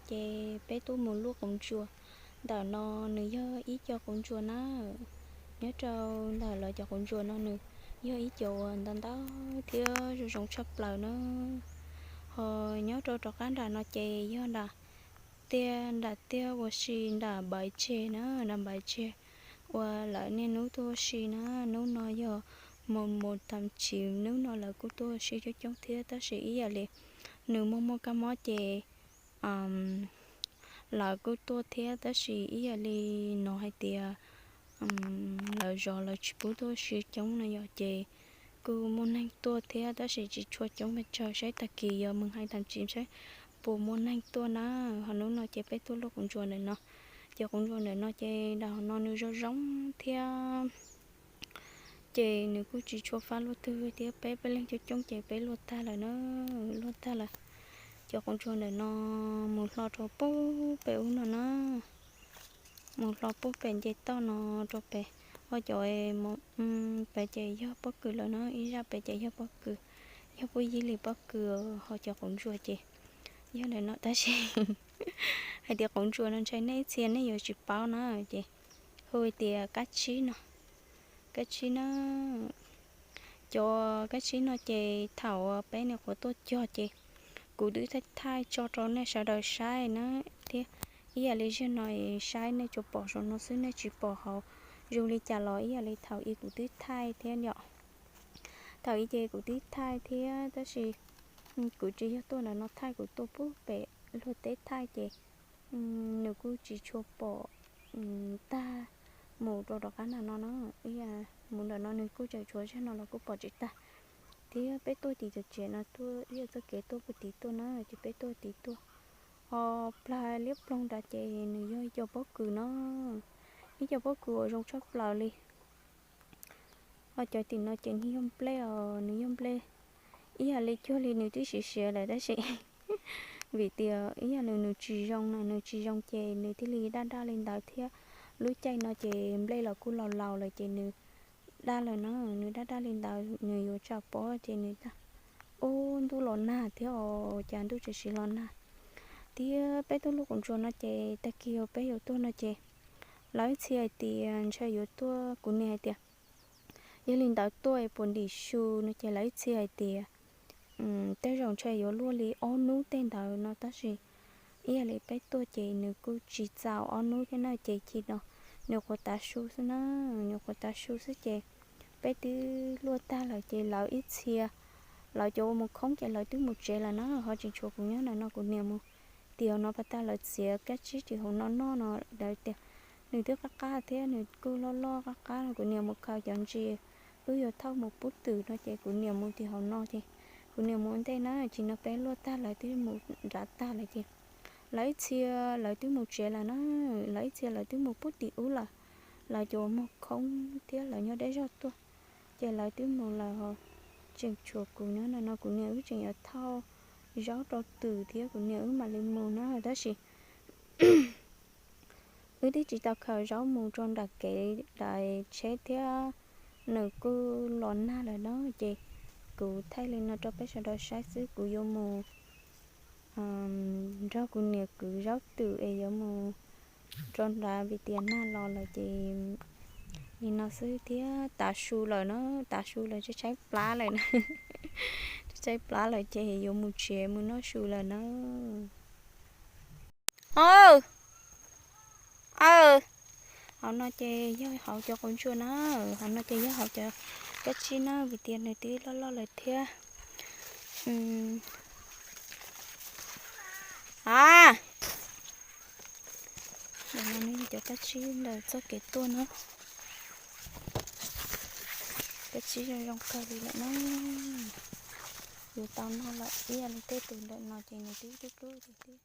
Ces peb tuaj mus luaj qauv ntsuas. Ntawm no nws yog ib co qauv ntsuas na. Nyob rau ntawm lawv cov qauv ntsuas no nws yog ib co uas ntau ntau thiab zoo zoo tshaj plaws na. Ho nyob rau rov qab nram no ces yog nram tiaj, nram tiaj ua si nram npaiv tseg na, nram npaiv tseg uas lawv niaj hnub tuaj ua si na. Hnub no yog mus mus tam sim hnub no lawv kuj tuaj ua si coob coob thiab, tab sis ib yam li nws muaj muaj kab mob ces lawv kuj tuaj thiab, tab sis ib yam li no hais tias lawv zov lawv tsis pub tuaj ua si coob no yom, ces kuj muaj neeg tuaj thiab, tab sis tsis tshua coob pes tsawg, saib tag kis yog mus hais tam sim saib puas muaj neeg tuaj na. Ho hnub no ces peb tuaj luaj qauv ntsuas ntawm no, ces qauv ntsuas ntawm no ces nram no nws zoo zoo thiab, ces nws kuj tsis tshua fab luaj twg thiab, peb peb leeg coob coob ces peb luaj tag lawm na, luaj tag lawm. Ces qauv ntsuas ntawm no mus hlo rau pub pem ub no na, mus hlo pub pem nce toj no rau pem, ho cov pem ces yog pob kws lawm na, ib zaj pem ces yog pob kws, yog puab yig li pob kws, ho cov qauv ntsuas ces yog ntawm no tab sis hais tias qauv ntsuas no ntshai nej ib txhia nej yuav tsis paub na, ces hu tias kab tsib no, kab tsib na. Cov kab tsib no ces thaum peb nyuam qhuav tuaj cog ces kuv twb thaij thaij tso rau nej sawv daws saib na thiab. Ib yam li zaum no saib nej tsuas pom saum no xwb, nej tsis pom hauv. Zoo li cas los ib yam li thaum ub kuv twb thaij thiab yom. Thaum ub ces kuv twb thaij thiab, tab sis kuv tsis yog tuaj ntawm no thaij, kuv tuaj pub pem luag teb thaij ces nws kuj tsis tshua pom tag mus rau rov qab nram no na. Ib yam mus ntawm no nws kuj tseem tshuav zaj no los kuj pom tsis tag. Thiab peb tuaj tim txoj kev no tuaj, ib yam txoj kev tuaj puag tim tuaj na, ces peb tuaj tim tuaj. Ho plag liab ploog nrad ces nws yog ib co pob kws no, ib co pob kws uas zoo tshaj plaws li. Ho cov tim no ces nws yog nplej os, nws yog nplej ib yam li cuag li nws twb siav siav lawm tab sis vim tias ib yam li nws tsis zoo na, nws tsis zoo ces nws thiaj li daj daj li ntawd thiab. Lub caij no ces nplej los kuj laus laus lawm ces nws daj lawm na, nws daj daj li ntawd nws yuav tsam pob ces nws daj. Ub, ntuj los nag thiab os, cas ntuj tseem siv los nag. Thiab peb tuaj luaj qauv ntsuas no ces tag kis peb yuav tuaj no ces lawv ib txhia hais tias ntshai yuav tuaj, kuv niam hais tias yog li ntawd tuaj es puas ntim su no ces lawv ib txhia hais tias tej zaum ntshai yuav luaj li ob hnub tej ntawd no tab sis ib yam li peb tuaj ces nws kuj tsis txaus ob hnub thiab na ces chim no nws nyuam qhuav tav su xwb na, nws nyuam qhuav tav su xwb ces peb twb luaj tag lawm ces lawv ib txhia, lawv cov uas mus khoob ces lawv twb mus tsev lawm na, ho tseem tshuav kuv nyob ntawm no kuv niam mus tim hauv no pas tag lawv txiav kab tsib tim hauv no noj no lawv tias nws twb qab qab thiab nws kuj loj loj qab qab no kuv niam mus khaws cov ntsis wb yuav thauj mus pub twm no ces kuv niam mus tim hauv no ces kuv niam mus ua ntej na, chim no peb luaj tag lawv twb mus nrad tag lawm ces lawv ib txhia lawv twb mus tsev lawm na, lawv ib txhia lawv twb mus pub tim ub lawm, lawv cov uas mus khoob thiab lawv nyob deb zog tuaj ces lawv twb mus lawm, tseem tshuav kuv nyob ntawm no kuv niam wb tseem yuav thauj zaub rau twm thiab kuv niam wb mam li mus na tab sis wb twb tsis tau khaws zaub mus rau nram kev daim tsheb thiab nws kuj los nag lawm na ces kuv thaij li no rau peb sawv daws saib xwb, kuv yuav mus nrog kuv niam kwv zaub twm es yuav mus rau nrad vim tias nag los lawm ces li no xwb thiab tav su lawm na, tav su lawm tshaib tshaib plab lawm na, tshaib tshaib plab lawm ces yuav mus tsev mus noj su lawm na. Aw, aw, hauv no ces yog hauv cov qauv ntsuas na, hauv no ces yog hauv cov kab tsib na vim tias nws twb loj loj lawm thiab. A, ntawm no nws yog cov kab tsib ntawm txoj kev tuaj na, kab tsib zoo zoo kawg li lawm na. Yus tau noj lawm ib yam li tej tus ntawm no ces nws twb dub dub li thiab.